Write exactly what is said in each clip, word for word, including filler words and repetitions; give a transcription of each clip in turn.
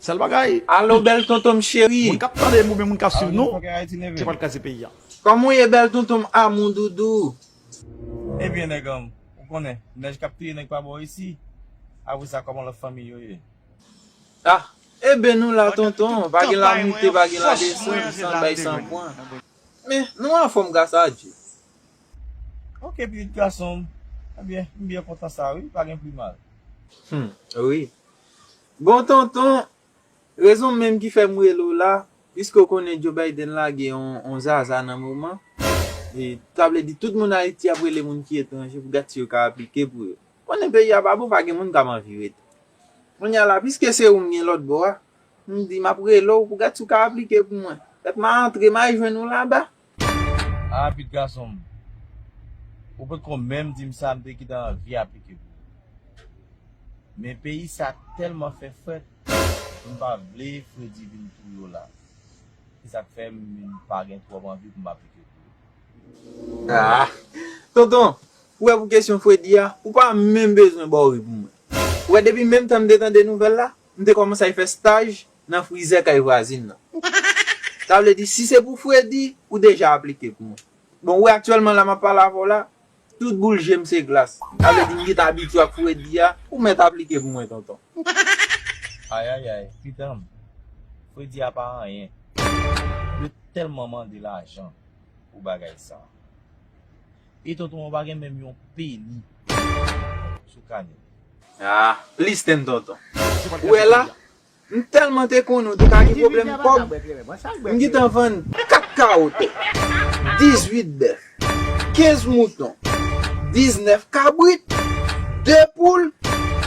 Sèl bagay. Alo, bèl tonton m cheri. Moun k ap tande m oubyen moun k ap swiv nou, se pa l kraze peyi a. Kòman w ye, bèl tonton m, amou doudou? Ebyen, nèg an m, ou konnen, nèj k ap touye nèg pa bò isi. Apre sa, kòman lòt fanmi yo ye? Ah, eben nou la, tonton, pa gen la moute, pa gen la desann, san bay, san pran. Men, nou anfòm gras a Dye. Ok, pitit gason m. Ebyen, m byen kontan sa, wi, pa gen pi mal. Hmm, wi. Bon, tonton, rezon menm ki fè m rele w la, piske w konnen Joe Biden lage yon, yon zaza nan moman, e, sa vle di tout moun Ayiti ap rele moun ki etranje pou gad si yo ka aplike pou yo. Konnen peyi a pa bon, pa gen moun k ap anvi rete. Kounye a la, piske se ou m gen lòt bò a, m di m ap rele w pou gad si w ka aplike pou mwen. Pèt m a antre, m a jwenn ou laba. Ah, pitit gason m, ou potko menm di m sa, m te gentan anvi aplike pou ou. Men peyi sa tèlman fè frèt, m pa vle fredi vin touye w la. Se sa k fè m pa gen twòp anvi pou m aplike pou ou. Ah, tonton, ou wè pou kesyon fredi a, ou pa menm bezwen ba w ri pou mwen. Ou wè depi menm tan m te tande nouvèl la, m te kòmanse al fè staj nan frizè kay vwazin nan. Sa vle di, si se pou fredi, ou deja aplike pou mwen. Bon, ou wè aktyèlman la m ap pale avè w la, tout boul je m se glas. Sa vle di m gentan abitye ak fredi a, ou mèt aplike pou mwen, tonton. Ayayay, pitit an m, fredi a pa anyen. Yo tèlman mande lajan pou bagay sa. E tonton, ou pa gen menm yon peni sou kanè. Ah, plis tenn, tonton. Ou wè la, m tèlman te konnen w te ka gen pwoblèm kòb, m gentan vann kat kawo tè, dizuit bèf, kenz mouton, diznèf kabrit, de poul,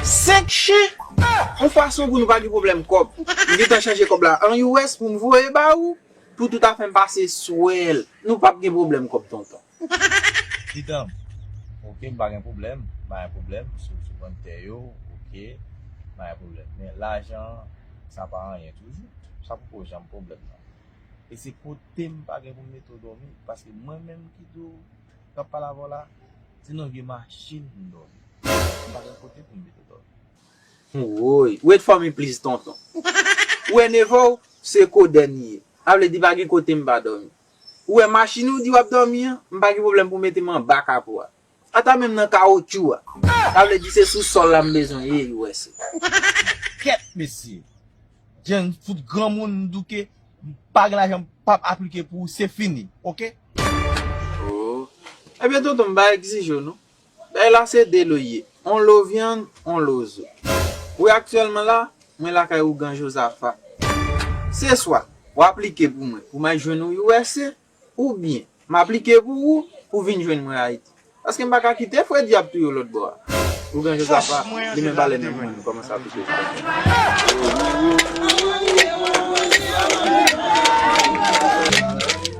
senk chen, yon fason pou nou pa gen pwoblèm kòb. M gentan chanje kòb la an U S pou m voye ba ou, pou tout afè m pase swèl. Nou p ap gen pwoblèm kòb, tonton. Pitit an m, ok, m pa gen pwoblèm, m pa gen pwoblèm, si w vann tè yo, ok, m pa gen pwoblèm. Men lajan, sa pa anyen toujou. Sa poko janm pwoblèm nan. E se kote m pa gen pou m mete w dòmi, paske mwen menm ki di w, k ap pale avè w la, se nan vye machin m dòmi. M pa gen kote pou m mete w dòmi. Woy, wait for me please, tonton. Ou wè nevè w, se kodèn li ye. Sa vle di pa gen kote m pa dòmi. Ou wè machin ou di w ap dòmi an, m pa gen pwoblèm pou mete m anba kapo a. Ata menm nan kawotchou a. Sa vle di se sou sòl la m bezwen ye, U S A. Kèt, mesye. Jan fout granmoun m douke, m pa gen lajan, m p ap aplike pou ou, se fini, ok? Oh. Ebyen, tonton, m pa egzije w, non. Bagay la se de lo ye. On lo vyann, on lo zo. Wi, aktyèlman la, mwen lakay ougan Jozafa. Se swa w aplike pou mwen, pou m al jwenn ou U S A, oubyen m aplike pou ou, pou w vin jwenn mwen Ayiti. Paske m pa ka kite fredi ap touye w lòt bò a. Ougan Jozafa, li men balèn nan mwen, nou kòmanse aplike pou mwen.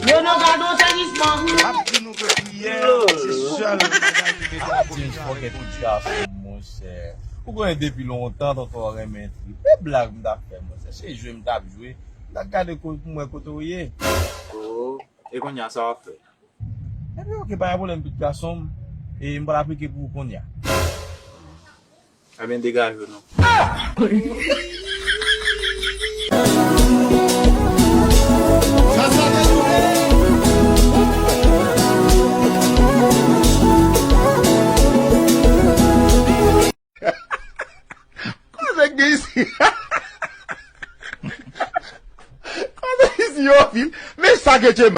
Yo nan gade w sèvisman. M ap di nou ke priyè, se sèl bagay ki mete nou konfyans. James, fòk e tout gason, monchè. Ou konnen depi lontan, tonton renmen tripe. Blag m t ap fè, monchè. Se jwe m t ap jwe. M t ap gade pou m wè kote w ye. Oh, e kounye a, sa w ap fè? Ebyen, ok, pa gen pwoblèm, pitit gason m. E m pral aplike pou ou kounye a. Ebyen, degaje w non. Kote gen isi? Kote isi yo vin? Men sa ke Dye